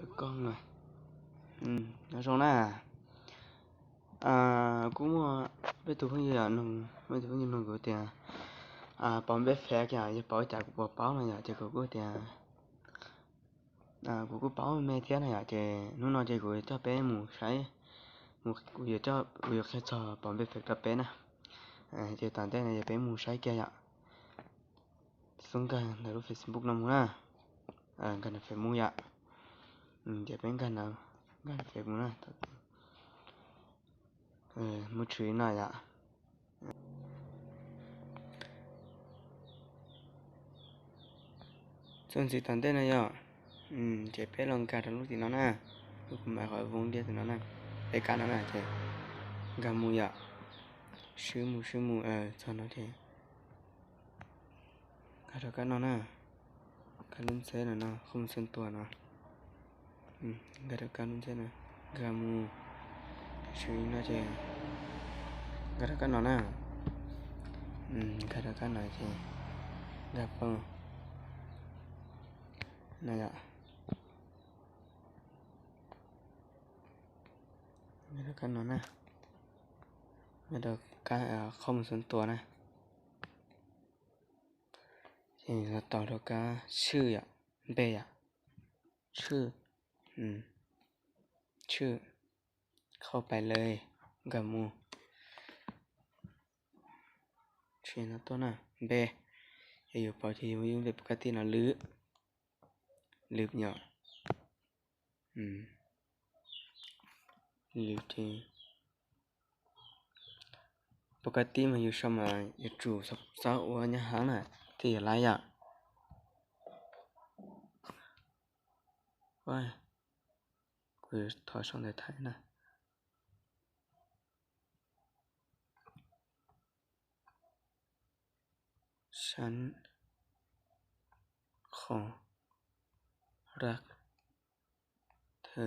Nyob zoo na, kuv muaj peb tug phooj ywg, muaj ib tug phooj ywg nug kuv tias pauv npe Facebook yog pauv cas kuv puas paub no yom, ces kuv kuj tias kuv kuj paub me thiab no yom, ces hnub no ces kuv coj peb mus saib, kuv yuav, kuv yuav qhia txog pauv npe Facebook rau peb na. Ces tom ntej no ces peb mus saib kiag yom. Xub nkag ntawm lub Facebook no mus na, nkag ntawm Facebook yom, ces peb nkag ntawm, nkag ntawm Facebook na, muaj tshwm no yom. Txuas ntxiv tom ntej no yom, ces peb los nkag rau lub tim no na, lub kuv mam qhov voos diab tim no na, peb kab no na ces nkag mus yom, swb mus swb mus txog no ces nkag rau kab no na, kab lub ntxheb no no, qhov mus xub ntua no, nkag rau kab lub ntxheb no, nkag mus, swb no ces nkag rau kab no na, nkag rau kab no ces nkag poob no yom. Nkag rau kab no na, nkag rau kab qhov mus xub ntua na, ces los tos rau kab tshwj yom, npe yom, tshwj, tshwj, qhov pais le, nkag mus, tshwj no tuaj na, npe, yog yus pauv ces yus muaj ib lub npe pov ka tij no lwm, lwm yom, lwm ces pov ka tij mas yus sau mas yuav tsum txhob ua nyab hab na thiaj yuav laib yom. Kuv thov sau ntawv Thaib na. Sab qhov rab thw,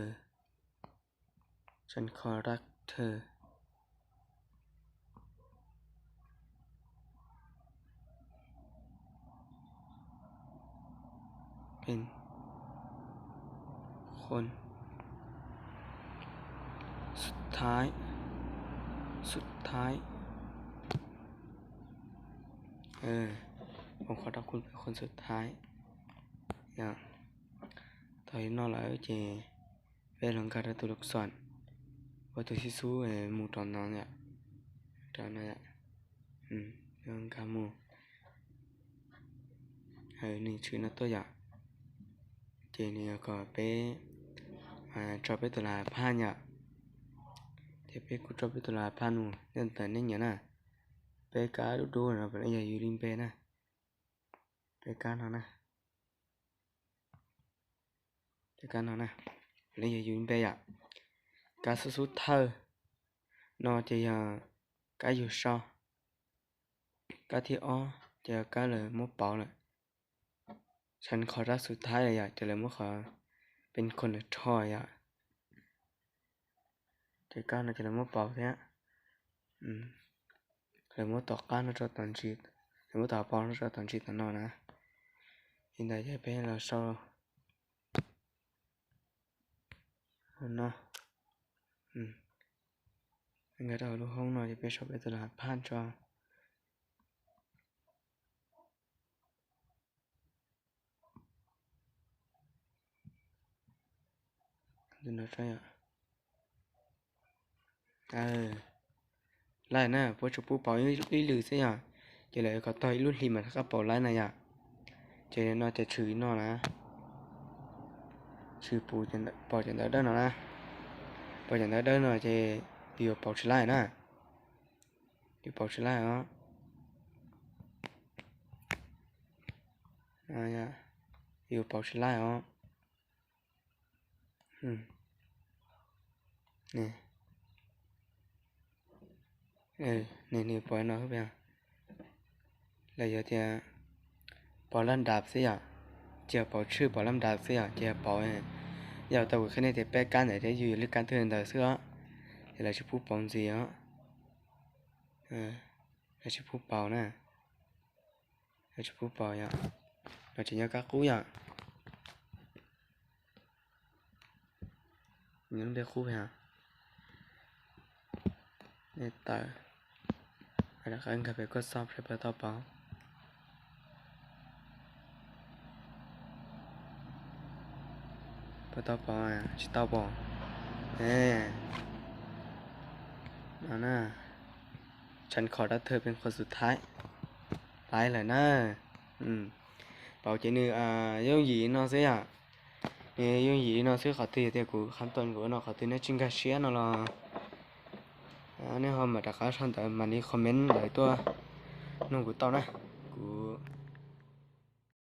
sab qhov rab thw, peb qhov xub thaib, xub thaib, peb qhov rab qhov xub thaib. Tau li no lawm ces peb los nkag rau tus lub xom, ua tus xib xub mus rau no, rau no, nkag mus, nws tshwm no tuaj yom. Ces nws yuav kom peb tso peb tus las phaj yom. Ces peb kuj tso peb tus las phaj mus nyob ntawm nej nyiam na. Peb kab dub dub no puav leej yog yus li npe na. Peb kab no na, peb kab no na, puav leej yog yus li npe yom. Kab xub xub thawj no ces yog kab yus sau. Kab thib ob ces yog kab lawv muab pauv lawm. Sab qhov rab xub thaib lawm yom, ces lawv muab qhov peb qhov lawv rho yom. Ces kab no ces lawv muab pauv thiab. Lawv muab tom qab no rau tom ntsis, lawv muab tom pauv no rau tom ntsis tom no na. Li ntawd ces peb los sau no, nkag rau lub hoob no ces peb sau peb tus las phaj tso. Laij na, puab tsuas pub pauv ib lwm xwb yom, ces lawv yuav kom tog ib lub hlis mas rov qab pauv laij na yom. Ces no ces tshwm li no na, tshwm pauv cov ntawv dawb no na, pauv cov ntawv dawb no ces yuav pauv tsis laij na, yuav pauv tsis laij os, yuav pauv tsis laij os. Nws, nws pauv no, lawv yog tias pauv laj nrad xwb yom, ces pauv tshwj pauv laj nrad xwb yom, ces pauv, yog tau kuv qhia nej tias peb kab ntawd thiab yus yog lub kab twg ntawd xwb os, ces lawv tsis pub pauv ntxiv os, lawv tsis pub pauv na, lawv tsis pub pauv yom, no tseem nyob kab qub yom. Nws lub npe qub pem hov. Nej tawm, rov qab nkag pem koj xov saib puas tau pom. Puas tau pom? Tsis tau pom. No na, tshaj qhov dab thawj pem qhov xub thawj, laiv lawm na. Pom ces nws yooj yim no xwb yom. Nws yooj yim no xwb, qhov twg yog tias kuv qhab toom kuv ua no qhov twg nej tsis nkag siab no los nej ho mam rov qab sau ntawv mam li comment ntawd tuaj nug kuv tau na.